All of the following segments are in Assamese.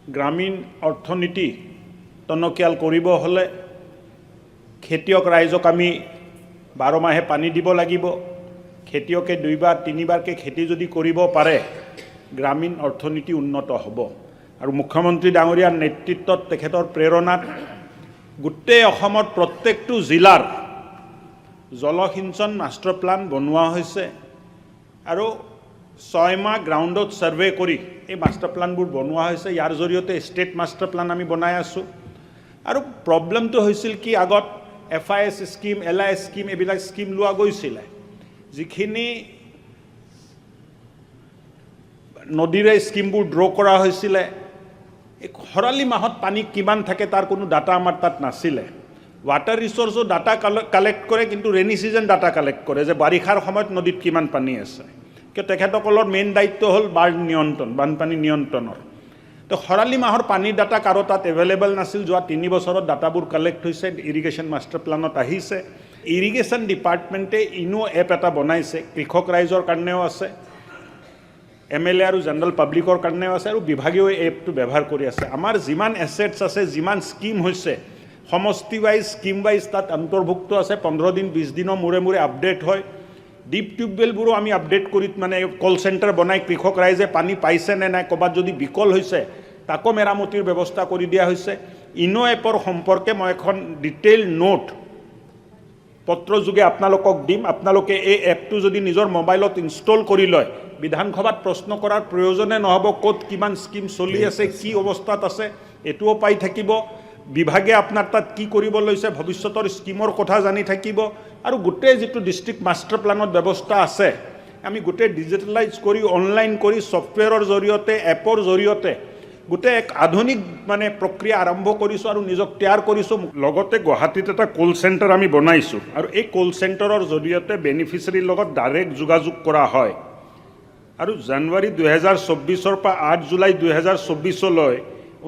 গ্ৰামীণ অৰ্থনীতি টনকিয়াল কৰিব হ'লে খেতিয়ক ৰাইজক আমি 12 মাহে পানী দিব লাগিব। খেতিয়কে দুইবাৰ তিনিবাৰকৈ খেতি যদি কৰিব পাৰে, গ্ৰামীণ অৰ্থনীতি উন্নত হ'ব। আৰু মুখ্যমন্ত্ৰী ডাঙৰীয়াৰ নেতৃত্বত, তেখেতৰ প্ৰেৰণাত গোটেই অসমত প্ৰত্যেকটো জিলাৰ জলসিঞ্চন মাষ্টাৰ প্লান বনোৱা হৈছে আৰু 6 মাহ গ্ৰাউণ্ডত ছাৰ্ভে কৰি এই মাষ্টাৰ প্লানবোৰ বনোৱা হৈছে। ইয়াৰ জৰিয়তে ষ্টেট মাষ্টাৰ প্লান আমি বনাই আছোঁ। আৰু প্ৰব্লেমটো হৈছিল কি, আগত এফআইএছ স্কীম, এলআইএছ স্কীম, এইবিলাক স্কীম লোৱা গৈছিলে। যিখিনি নদীৰে স্কীমবোৰ ড্ৰ' কৰা হৈছিলে, এই খৰালি মাহত পানী কিমান থাকে তাৰ কোনো ডাটা আমাৰ তাত নাছিলে। ৱাটাৰ ৰিচ'ৰ্চো ডাটা কালেক্ট কৰে, কিন্তু ৰেইনি ছিজন ডাটা কালেক্ট কৰে যে বাৰিষাৰ সময়ত নদীত কিমান পানী আছে। কিয়, তেখেতসকলৰ মেইন দায়িত্ব হ'ল বান নিয়ন্ত্ৰণ, বানপানী নিয়ন্ত্ৰণৰ। তো খৰালি মাহৰ পানীৰ ডাটা কাৰো তাত এভেইলেবল নাছিল। যোৱা 3 বছৰত ডাটাবোৰ কালেক্ট হৈছে, ইৰিগেশ্যন মাষ্টাৰ প্লানত আহিছে। ইৰিগেশ্যন ডিপাৰ্টমেণ্টে ইনো এপ এটা বনাইছে। কৃষক ৰাইজৰ কাৰণেও আছে, এমএলএ আৰু জেনেৰেল পাব্লিকৰ কাৰণেও আছে আৰু বিভাগেও এই এপটো ব্যৱহাৰ কৰি আছে। আমাৰ যিমান এছেটছ আছে, যিমান স্কীম হৈছে, সমষ্টি ৱাইজ, স্কীম ৱাইজ তাত অন্তৰ্ভুক্ত আছে। 15 দিন, 20 দিনৰ মূৰে মূৰে আপডেট হয়। ডিপ টিউবৱেলবোৰো আমি আপডেট কৰি মানে কল চেণ্টাৰ বনাই কৃষক ৰাইজে পানী পাইছে নে নাই, ক'ৰবাত যদি বিকল হৈছে তাকো মেৰামতিৰ ব্যৱস্থা কৰি দিয়া হৈছে। ইন' এপৰ সম্পৰ্কে মই এখন ডিটেইল নোট পত্ৰযোগে আপোনালোকক দিম। আপোনালোকে এই এপটো যদি নিজৰ মোবাইলত ইনষ্টল কৰি লয়, বিধানসভাত প্ৰশ্ন কৰাৰ প্ৰয়োজনে নহ'ব। ক'ত কিমান স্কীম চলি আছে, কি অৱস্থাত আছে, এইটোও পাই থাকিব। বিভাগে আপোনাৰ তাত কি কৰিব লৈছে, ভৱিষ্যতৰ স্কীমৰ কথা জানি থাকিব। আৰু গোটেই যিটো ডিষ্ট্ৰিক্ট মাষ্টাৰ প্লানত ব্যৱস্থা আছে, আমি গোটেই ডিজিটেলাইজ কৰি, অনলাইন কৰি, ছফ্টৱেৰৰ জৰিয়তে, এপৰ জৰিয়তে গোটেই এক আধুনিক মানে প্ৰক্ৰিয়া আৰম্ভ কৰিছোঁ আৰু নিজক তৈয়াৰ কৰিছোঁ। লগতে গুৱাহাটীত এটা কল চেণ্টাৰ আমি বনাইছোঁ আৰু এই কল চেণ্টাৰৰ জৰিয়তে বেনিফিচিয়াৰীৰ লগত ডাইৰেক্ট যোগাযোগ কৰা হয়। আৰু জানুৱাৰী 2024ৰ পৰা 8 জুলাই 2024লৈ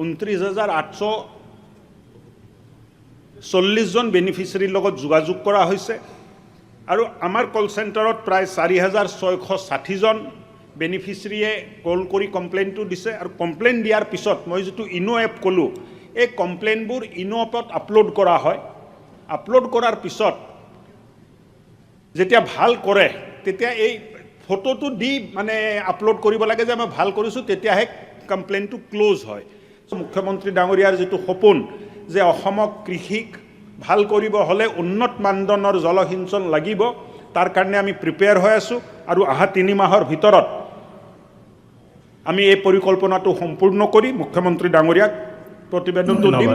29,840জন বেনিফিচিয়াৰীৰ লগত যোগাযোগ কৰা হৈছে আৰু আমাৰ কল চেণ্টাৰত প্ৰায় 4660জন বেনিফিচিয়াৰীয়ে কল কৰি কমপ্লেইনটো দিছে। আৰু কমপ্লেইন দিয়াৰ পিছত মই যিটো ইন' এপ ক'লোঁ, এই কমপ্লেইনবোৰ ইন' এপত আপলোড কৰা হয়। আপলোড কৰাৰ পিছত যেতিয়া ভাল কৰে, তেতিয়া এই ফটোটো দি মানে আপলোড কৰিব লাগে যে মই ভাল কৰিছোঁ, তেতিয়াহে কমপ্লেইনটো ক্ল'জ হয়। মুখ্যমন্ত্ৰী ডাঙৰীয়াৰ যিটো সপোন যে অসমক কৃষিক ভাল কৰিব হ'লে উন্নত মানদণ্ডৰ জলসিঞ্চন লাগিব, তাৰ কাৰণে আমি প্ৰিপেয়াৰ হৈ আছোঁ। আৰু অহা 3 মাহৰ ভিতৰত আমি এই পৰিকল্পনাটো সম্পূৰ্ণ কৰি মুখ্যমন্ত্ৰী ডাঙৰীয়াক প্ৰতিবেদনটো দিম। ধন্যবাদ।